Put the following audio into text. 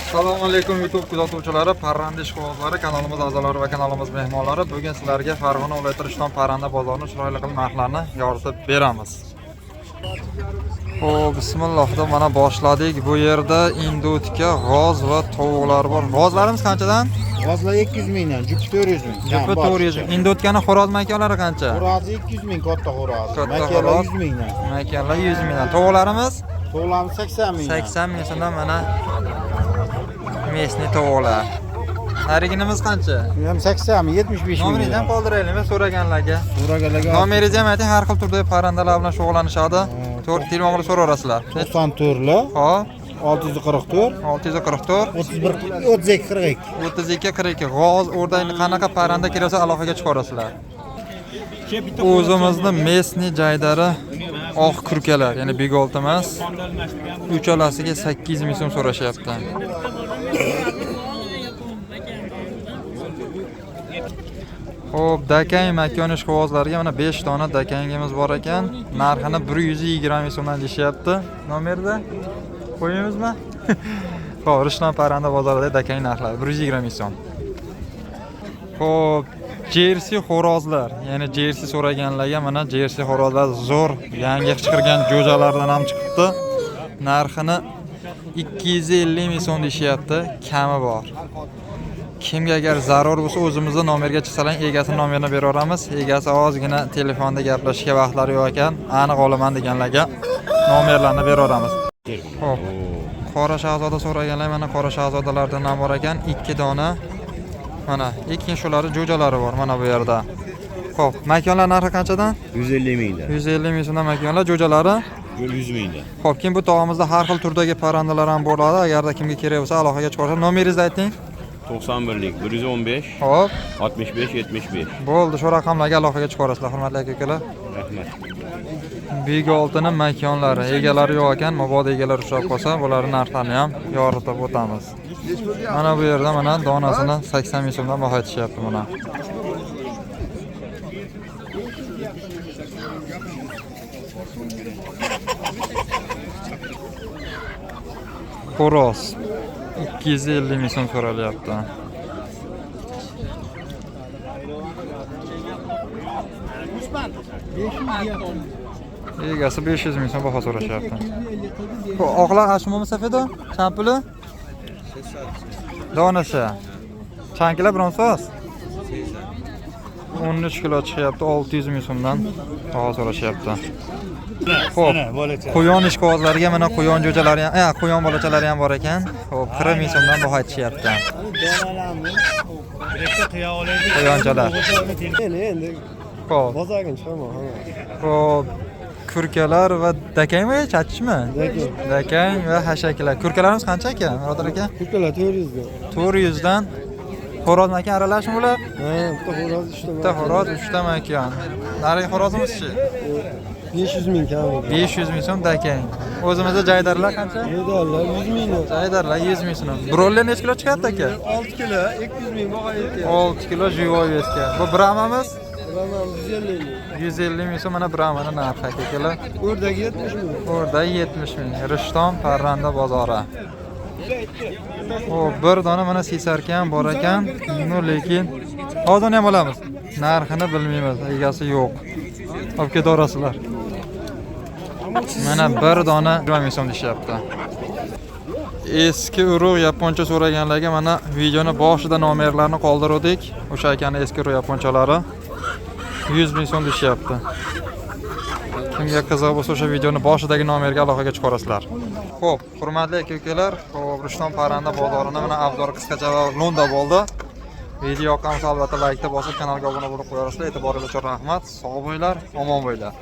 Assalomu alaykum YouTube kuzatuvchilari, parranda ishqibozlari, kanalimiz a'zolari va kanalimiz mehmonlari. Bugun sizlarga Farg'ona viloyati Rishton parranda bozorini chiroyli qilib narxlarni yoritib beramiz. Xo'p, bismillah deb mana boshladik. Bu yerda индюшка, g'oz va tovuqlar bor. G'ozlarimiz qanchadan? G'ozlar 200 mingdan, jupi 400 ming. Jupi 400 ming. Индюшка ni xo'roz makonlari qancha? Xo'rozi 200 ming, katta xo'roz. Katta Makiyalar xo'roz. 100 mingdan. Makonlar 100 mingdan. Tovuqlarimiz To'g'lami 80 mingdan. 80 ming so'mdan mana местный tovuqlar. Nariginimiz qancha? Bu ham 80 ming, 75 ming. Nomeringizni ham qoldiraylikmi so'raganlarga? So'raganlarga Nomeringizni ham ayting, har xil turdagi parrandalar bilan shug'ullanishadi. To'rt telefon qilib so'raverasizlar. 94 lar, Xo'p, 644, 644 31 32 42. 32 42. G'oz, o'rdak, qanaqa parranda kerak bo'lsa aloqaga chiqarasizlar. O'zimizni местный jaydari oq kurkalar, ya'ni Bigolт emas. Uchalasiga 800 ming so'm so'rashyapti. Xo'p, dakang makon ishqibozlariga mana 5 dona dakangimiz bor ekan. Narxini 120 ming so'mdan deyishyapti. Nomerda qo'ymamizmi? Xo'p, Rishton parranda bozorida dakang narxlari 120 ming so'm. Xo'p, Jersey xo'rozlar, ya'ni Jersey so'raganlarga mana Jersey xo'rozlar zo'r yangi chiqargan jo'jalardan ham chiqibdi. Narxini 250 ming so'm deyishyapti, kami bor. Kimga agar zarur bo'lsa o'zimizni nomerga chiqsalar egasini nomerini beraveramiz. Egasi ozgina telefonda gaplashishga vaqtlari yo'q ekan, aniq olaman deganlarga nomerlarni beraveramiz. Xo'p, Qora shahzoda so'raganlar mana qora shahzodalardan ham bor ekan, 2 dona. Mana ikki shularni jo'jalari bor mana bu yerda. Xo'p, makonlar narxi qanchadan? 150 mingdan. 150 ming so'mdan makonlar, jo'jalari. 100 mingdan. Xo'p, keyin bu tog'imizda har xil turdagi parrandalar ham bo'ladi. Agarda kimga kerak bo'lsa aloqaga chiqarsa, nomeringizni ayting. 91lik 115 Xo'p, 65 75. bo'ldi, shu raqamlarga aloqaga chiqarasizlar, hurmatli aka-ukalar. Rahmat. Big oltini makonlari egalari yo'q ekan, mabodo egalari ushlab qolsa, bularning narxlarini ham yoritib o'tamiz. Mana bu yerda mana donasini 80 ming so'mdan baho aytishyapti mana. Xo'roz 250 ming so'm so'ralyapti. Egasi 500 ming so'm baho so'rashyapti. Bu oqlar ashmomi safida? Chan puli? Donasi. Chan kilo biron so'z? 13 kilo chiqyapti, 600 ming so'mdan baho so'rashyapti. Xo'p, quyon ishqibozlariga mana quyon jo'jalari ham, quyon bolachalari ham bor ekan. Xo'p, 40 ming so'mdan baho aytishyapti. Quyonchalar. Endi Xo'p, bozorga chiqaman. xo'p, kurkalar va dakangmi, chachishmi? Dakang. Dakang va hashaklar. Kurkalarimiz qancha aka, Birodar aka? Kurkalar 400 dan. 400 dan. Xo'roz makan aralashmi bular? Ha, bitta xo'roz, uchta Bitta xo'roz, uchta makan. Narigi xo'rozimizchi? 500 ming kam. 500 ming so'm dakang. O'zimizda jaydarlar qancha? Jaydarlar 100 mingdan. Jaydarlar 100 ming so'm. Broller necha kilo chiqyapti aka? 6 kilo 200 ming baho aytyapti. 6 kilo живой весga. Bu bramamiz Bilaman 150 ming. 150 ming so'm mana bramani narxi aka akalar. O'rdak 70 ming. O'rdak 70 ming. Rishton parranda bozori. O bir dona mana sesarka ham bor ekan. No lekin hozir uni ham olamiz. Narxini bilmaymiz, egasi yo'q. Olib ketaverasizlar. Mana bir dona 20 ming so'm deyishyapti. Eski urug' yaponcha so'raganlarga mana videoni boshida nomerlarni qoldiruvdik. O'sha akani eski urug' yaponchalari 100 ming so'm deyishyapti. Kimga qiziq bo'lsa o'sha videoni boshidagi nomerga aloqaga chiqarasizlar. Xo'p, hurmatli aka-ukalar, xo'p, Rishton parranda bozorini mana abzor qisqacha va lo'nda bo'ldi. Video yoqqan bo'lsa albatta laykni bosib kanalga obuna bo'lib qo'yarasizlar. E'tiboringiz uchun rahmat. Sog' bo'linglar, omon bo'linglar.